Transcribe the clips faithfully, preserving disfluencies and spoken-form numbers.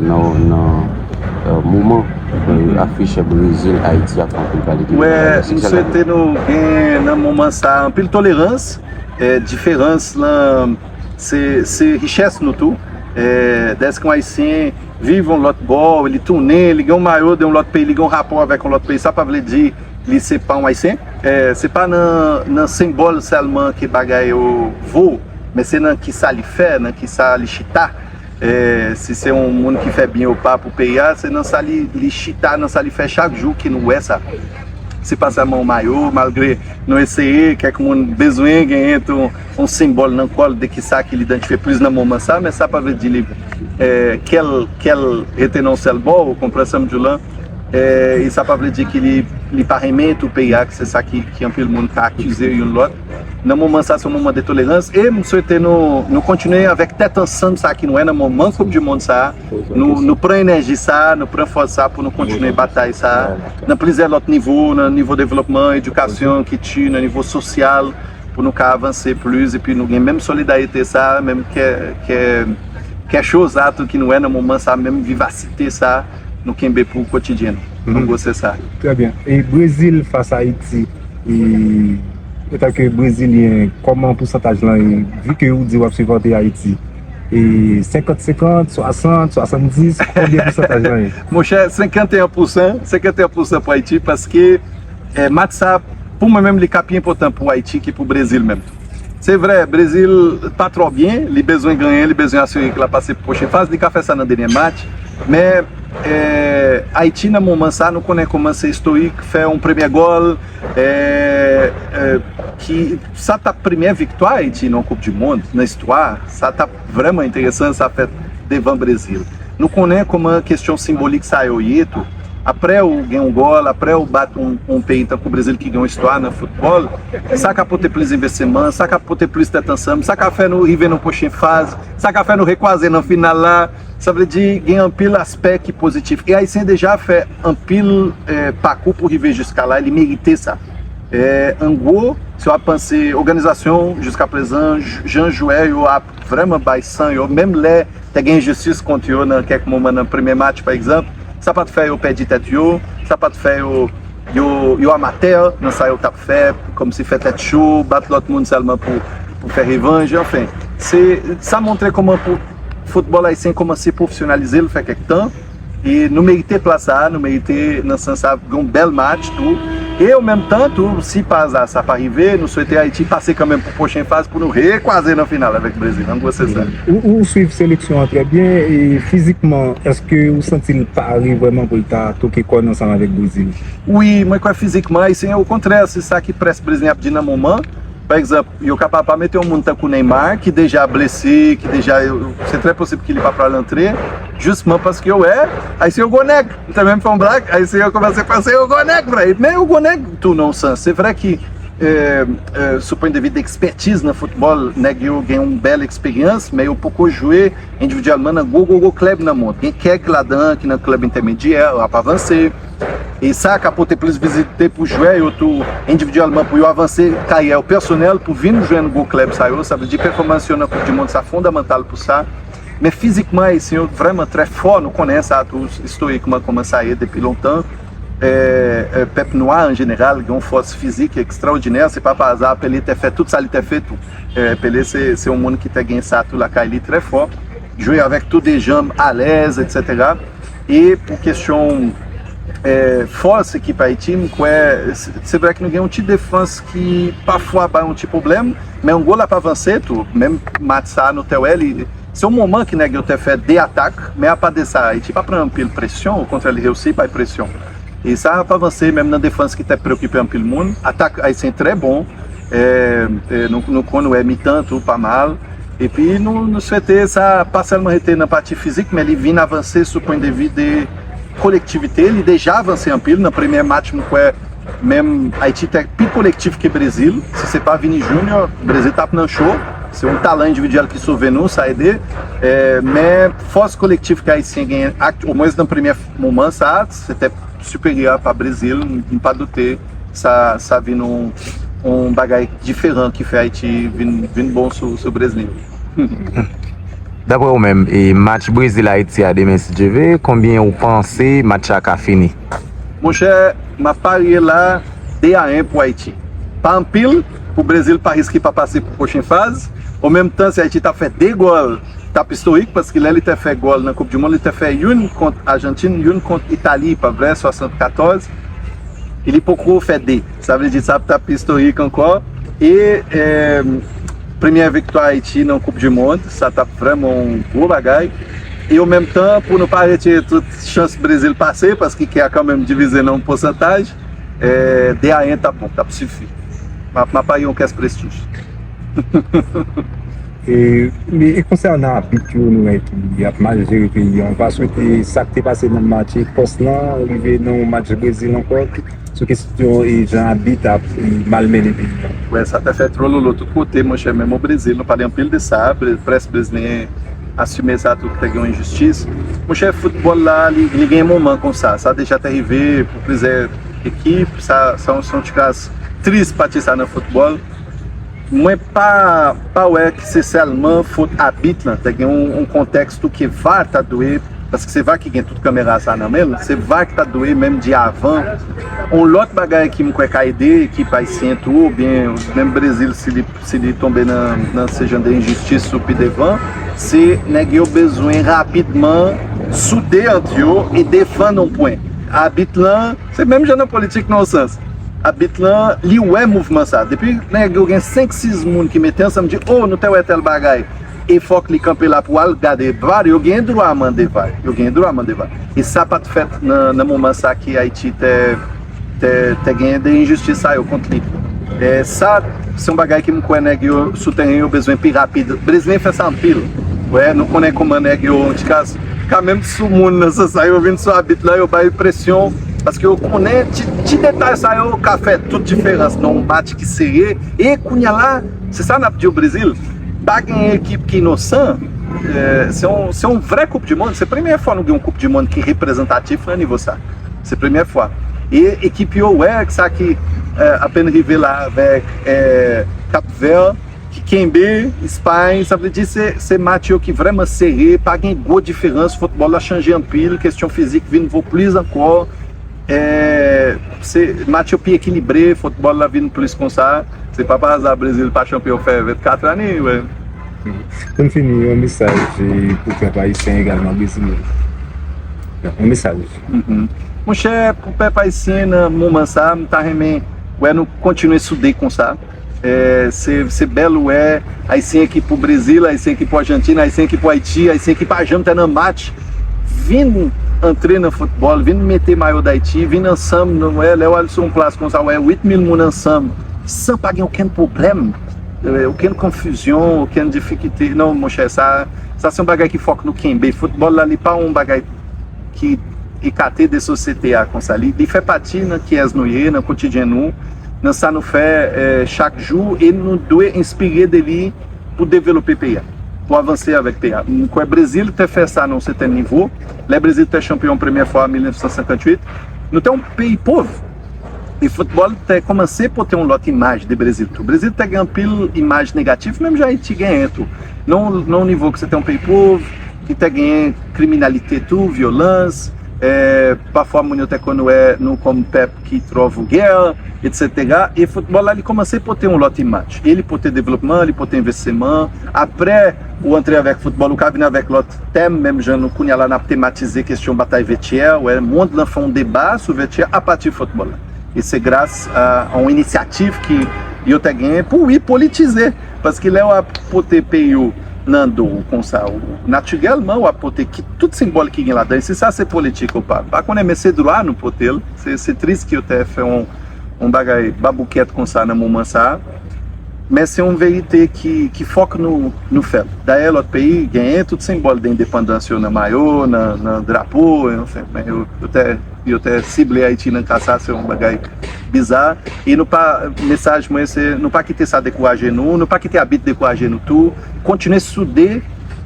Nan, nan euh, moman euh, afich Brezil, Ayiti ap fè anpil pale de Wè, m swete nou gen nan moman sa anpil tolerans, eh, diferans lan se, se richès nou tou. Eh, dèske yon Ayisyen viv yon lòt bò, li tounen, li gen yon mayo de yon lòt peyi, li gen yon rapò avèk yon lòt peyi, sa pa vle di li se pa yon Ayisyen. Eh, se pa nan, nan senbòl sèlman ke bagay yo vo, men se nan kisa li fè, nan kisa li chita. Eh, si se yon moun ki fè byen ou pa pou peyi a, se nan sa li, li chita, nan sa li fè chak jou ki nou wè sa. Se pa sèlman yon mayo, malgre nou eseye, kèk moun bezwen genyen tou yon senbòl nan kò l de kisa ki l idantifye plis nan moman sa, men sa pa vle di li eh, kè l, kè l rete nan yon sèl bò, ou konprann sa m di w lan. Eh, e sa pa vle di ki li, li pa renmen tou peyi a, se sa ki, ki anpil moun ka akize youn lòt. Nan moman sa, se yon moman de tolerans. E m swete nou, nou kontinye avèk tèt ansanm sa ki nou wè nan moman Koup di Mond sa. Nou, nou pran enèji sa, nou pran fòs sa pou nou kontinye batay sa. Nan plizyè lòt nivo, nan nivo devlopman, edikasyon, kilti, nan nivo sosyal, pou nou ka avanse plis, epi nou gen menm solidarite sa, menm kè, kè, kè cho sa tou ki nou wè nan moman sa, menm vivasite sa, nou kenbe pou kotidyen nou. An gwo, se sa. Trè byen. E Brezil fas Ayiti, e, antanke Brezilyen, kòman pousantaj lan ye? Vi ke ou di w ap sipòte Ayiti, e senkant senkant, swasant, swasanndis, konbyen pousantaj lan ye? Monchè, senkanteyen pousan, senkanteyen pousan pou Ayiti, paske eh, match sa, pou mwen menm, li ka pi enpòtan pou Ayiti ki pou Brezil menm. Se vrè, Brezil pa twò byen, li bezwen genyen, li bezwen asire ke l ap pase pou pwochen faz, li ka fè sa nan dènye match. Men, eh, Ayiti, nan moman sa, nou konnen kòman se istorik, fè yon premyè gòl, eh, eh, ki, sa t ap premyè viktwa Ayiti nan Koup di Mond, nan istwa. Sa t ap vrèman enteresan, sa fèt devan Brezil. Nou konnen kòman kesyon senbolik sa yo ye tou. Apre ou gen yon gòl, apre ou bat yon, yon peyi tankou Brezil ki gen yon istwa nan foutbòl, sa ka pote plis envestiman, sa ka pote plis tèt ansanm, sa ka fè nou rive nan pwochen faz, sa ka fè nou rekwaze nan final la. Sa vle di gen anpil aspè ki pozitif. E Ayisyen deja fè anpil eh, pakou pou rive jiska la, li merite sa. Eh, an gwo, si w ap panse òganizasyon jiska prezan, j- jan jwè yo ap vrèman bay san yo, menm lè te gen enjistis kont yo nan kèk moman nan premye match, pa egzanp, sa pa t fè yo pèdi tèt yo, sa pa t fè yo, yo, yo amatè nan sa yo t ap fè, kòmsi fè tèt cho, bat lòt moun sèlman pou, pou fè revanj, anfen. Se, sa montre kòman pou foutbòl ayisyen kòmanse pwofesyonalize l fè kèk tan. E nou merite plas sa a, nou merite nan sans sa gen yon bèl match tou. E an menm tan tou, si pa aza sa pa rive, nou swete Ayiti pase kanmenm pou pwochen faz pou nou rekwaze nan final avèk Brezil. An gwo, se sa. Ou, ou swiv seleksyon an trè byen. E fizikman, èske ou santi l pare vrèman pou l ta toke kò n ansanm avèk Brezil? Wi, mwen kwè fizikman, Ayisyen, okontrè, se sa ki près Brezilyen ap di nan moman. Pa egzanp, yo kapab pa mete yon moun tankou Neymar, ki deja blese, ki deja, se trè posib ki li pa pral antre, jisman paske yo wè Ayisyen yo gwo nèg. M te menm fè yon blag, Ayisyen yo kòmanse panse yo gwo nèg vre. Men yo gwo nèg tou nan yon sans. Se vre ki, eh, eh, sou pwen de vi de ekspètiz nan foutbòl, nèg yo gen yon bèl eksperyans, men yo poko jwe endividyèlman nan gwo, gwo, gwo klèb nan mond. Gen kèk ladan ki nan klèb entèmedyè, y ap avanse. E sa ka pote plis vizibilite pou jwè yo tou endividyèlman pou yo avanse karyè yo pèsonèl pou vin jwenn gwo klèb sa yo. Sa vle di pèfòmans yo nan Koup di Mond sa fondamantal pou sa. Men fizikman, Ayisyen yo vrèman trè fò. Nou konnen sa tou istorikman kòman sa ye depi lontan. Eh, eh, pèp nwa an jeneral gen yon fòs fizik ekstraòdinè. Se pa pa aza Pele te fè tout sa li te fè tou. Eh, Pele se, se yon moun ki te gen sa tou lakay li trè fò. Jwe avèk tou de janm alèz, etsetera. E pou kesyon eh, fòs ekip Ayiti, m kwè se, se vre ke nou gen yon ti defans ki pafwa bay yon ti pwoblèm, men an gwo l ap avanse tou. Menm match sa a, nou te wè li, se yon moman ki nèg yo te fè de atak, men apa de sa, Ayiti pa pran anpil presyon, okontrè, li reyisi bay presyon. E sa ap avanse, menm nan defans ki te preokipe anpil moun. Atak ayisyen trè bon. Eh, eh, nou, nou konn wè mitan tou pa mal. Epi nou, nou swete sa pa sèlman rete nan pati fizik, men li vin avanse sou pwen de vi de kolektivite. Li deja avanse anpil. Nan premye match, m kwè menm Ayiti te pi kolektif ke Brezil. Si se pa Vini Junior, Brezil t ap nan cho. Se yon talan endividyèl ki sove nou, sa ede. Eh, men fòs kolektif ke Ayisyen genyen, ak, omwens nan premye moman sa, se te siperyè pa Brezil. M pa doute sa, sa vin yon, yon bagay diferan ki fè Ayiti vin, vin bon sou, sou Brezil. Daprè ou menm, e match Brezil-Ayiti a demen, si Dye ve, konbyen ou panse match la ka fini? Monchè, m ap parye la de a en pou Ayiti. Pa anpil, pou Brezil pa riske pa pase pou pwochen faz. An menm tan, si Ayiti t ap fè de gòl, t ap istorik, paske lè li te fè gòl nan Koup di Mond, li te fè youn kont Ajantin, youn kont Itali, pa vre, swasannkatòz. E li poko fè de. Sa vle di sa t ap istorik ankò. E eh, premyè viktwa Ayiti nan Koup di Mond, sa t ap vrèman yon gwo bagay. E an menm tan, pou nou pa retire tout chans Brezil pase, paske kè a kanmenm divize nan yon pousantaj, eh, de a en t ap bon, t ap sifi. M ap, m ap parye yon kès prestij. E, men, e konsènan abit yo, nou wè ki ap mal jere peyi an, ou pa swete sa k te pase nan match Ekòs lan rive nan yon match Brezil ankò, sou kesyon e jan abit ap e, malmennen peyi an? Wè, sa te fè twololo tout kote, monchè, menm o Brezil, nou pale anpil de sa, Bre- près brezilyen asime sa tou, te gen yon enjistis. Monchè, foutbòl la, li, li gen moman konsa, sa deja te rive pou plizyè ekip, sa, sa, sa yon ti kras tris pati sa nan foutbòl. Mwen pa pa wè ki se sèlman fot abit lan. Te gen yon, yon kontèks tou ke VAR ta dwe, paske se VAR ki gen tout kamera sa nan men l, se VAR ki ta dwe menm di avan. Yon lòt bagay ki m kwè ka ede ekip ayisyen tou, oubyen menm Brezil si li, si li tonbe nan, nan se jan de enjistis sou pi devan, se nèg yo bezwen rapidman soude ant yo e defann yon pwen. Abit lan, se menm jan nan politik nan yon sans. Abit lan, li wè mouvman sa. Depi nèg yo gen senk sis moun ki mete ansanm di, oh, nou te wè tèl bagay. E fòk li kanpe la pou al gade VAR, yo gen dwa mande VAR. Yo gen dwa mande VAR. E sa pa t fèt nan, nan moman sa ki Ayiti te, te, te gen de enjistis sa yo kont li. E sa, se yon bagay ki m kwè nèg yo sou teren yo bezwen pi rapid. Brezilyen fè sa anpil. Wè, nou konnen kòman nèg yo, an ti ka, ka menm sou moun nan sans sa, yo vin sou abit lan, yo bay presyon. Paske yo konnen ti, ti detay sa yo ka fè tout diferans nan yon match ki sere. E kounye a la, se sa n ap di o Brezil. Pa gen ekip ki inosan. Eh, se yon, se yon vrè Koup di Mond. Se premye fwa nou gen yon Koup di Mond ki reprezantatif nan nivo sa. Se premye fwa. E ekip yo, wè, sa ki eh, apenn rive la avèk eh, Kap Vè, ki kenbe Espay. Sa vle di se, se match yo ki vrèman sere, pa gen gwo diferans. Foutbòl la chanje anpil, kesyon fizik vin vo plis ankò. Eh, se match yo pi ekilibre, foutbòl la vin plis konsa. Se pa pa aza Brezil pa chanpyon fè vennkat ane, wè. Pou n fini, yon mesaj eh, pou pèp ayisyen egalman brezilyen. Yon mesaj. Mhm. Monchè, pou pèp ayisyen nan moman sa, m ta renmen wè nou kontinye soude konsa. Eh, se, se bèl wè ayisyen ki pou Brezil, ayisyen ki pou Ajantin, ayisyen ki pou Ayiti, ayisyen ki pa janm te nan match, vin antre nan foutbòl, vin mete mayo Dayiti, vin ansanm, nou wè, lè w al sou yon plas konsa, wè uit mil moun ansanm, san pa gen okenn pwoblèm, eh, okenn konfizyon, okenn difikilte. Non, monchè, sa, sa se yon bagay ki fòk nou kenbe. Foutbòl la, li pa yon bagay ki ekate de sosyete a konsa. Li, li fè pati nan kiyès nou ye, nan kotidyen nou, nan sa nou fè eh, chak jou, e nou dwe enspire de li pou devlope peyi a, pou avanse avèk peyi a. M kwè Brezil te fè sa nan yon sèten nivo. Lè Brezil te chanpyon premyè fwa an mil nèf san senkantuit, nou te yon peyi pòv. E foutbòl te kòmanse pote yon lòt imaj de Brezil tou. Brezil te gen anpil imaj negatif, menm jan Ayiti genyen tou. Nan, nan yon nivo ki se te yon peyi pòv, ki te genyen kriminalite tou, vyolans, eh, pafwa moun yo te konn wè nou kòm pèp ki twò vougè, etsetera. E foutbòl la, li kòmanse pote yon lòt imaj. E li pote devlopman, li pote envestiman. Apre, ou antre avèk foutbòl, ou ka vin avèk lòt tèm, menm jan nou kounye a la n ap tematize kesyon batay vètyè, wè, mond lan fè yon deba sou vètyè apati foutbòl la. E se gras a, a yon inisyativ ki yo te genyen pou, wi, politize. Paske lè w ap pote peyi w nan do w konsa, ou, natirèlman, w ap pote ki, tout senbòl ki gen ladan. E se sa, se politik ou pa. M pa konnen, men se dwa nou pote l. Se, se tris ke yo te fè yon, yon bagay baboukèt konsa nan moman sa a. Men se yon verite ki, ki fòk nou, nou fè l. Dayè, lòt peyi genyen tout senbòl de endepandans yo nan mayo, nan, nan drapo, anfen, men yo, yo te, yo te sible Ayiti nan ka sa, se yon bagay biza. E nou pa, mesaj mwen se, nou pa kite sa dekouraje nou, nou pa kite abit dekouraje nou tou. Kontinye soude,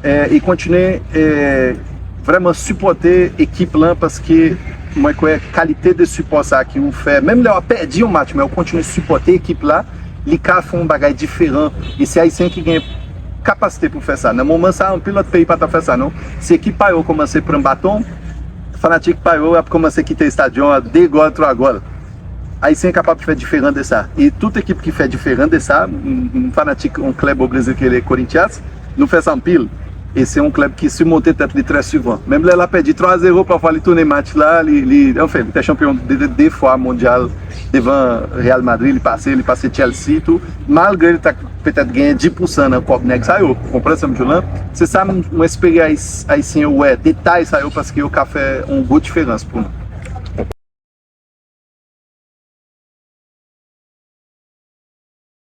eh, e kontinye eh, vrèman sipòte ekip lan, paske mwen kwè kalite de sipò sa ki ou fè, menm lè w ap pèdi yon match, men ou kontinye sipòte ekip la, li ka fè yon bagay diferan. E se Ayisyen ki gen kapasite pou fè sa. Nan moman sa, anpil lòt peyi pa t ap fè sa non. Si ekip pa yo kòmanse pran baton, fanatik pa yo ap kòmanse kite estadyon an de gòl, twa gòl. Ayisyen kapab fè diferan de sa. E tout ekip ki fè diferan de sa, m, m fanatik yon klèb o Brezil ki rele Corinthians, nou fè sa anpil. E se yon klèb ki simonte tèt li trè souvan. Menm lè l ap pèdi twa a zewo, pafwa li tounen match la, li, li, anfen, li te chanpyon de, de, de fwa mondyal devan Real Madrid, li pase, li pase Chelsea tou. Malgre li ta petèt genyen dis pousan nan kòb nèg sa yo, ou konprann sa m di w lan? Se sa m, mwen espere Ayis-, Ayisyen yo wè, detay sa yo, paske yo ka fè yon gwo diferans pou nou.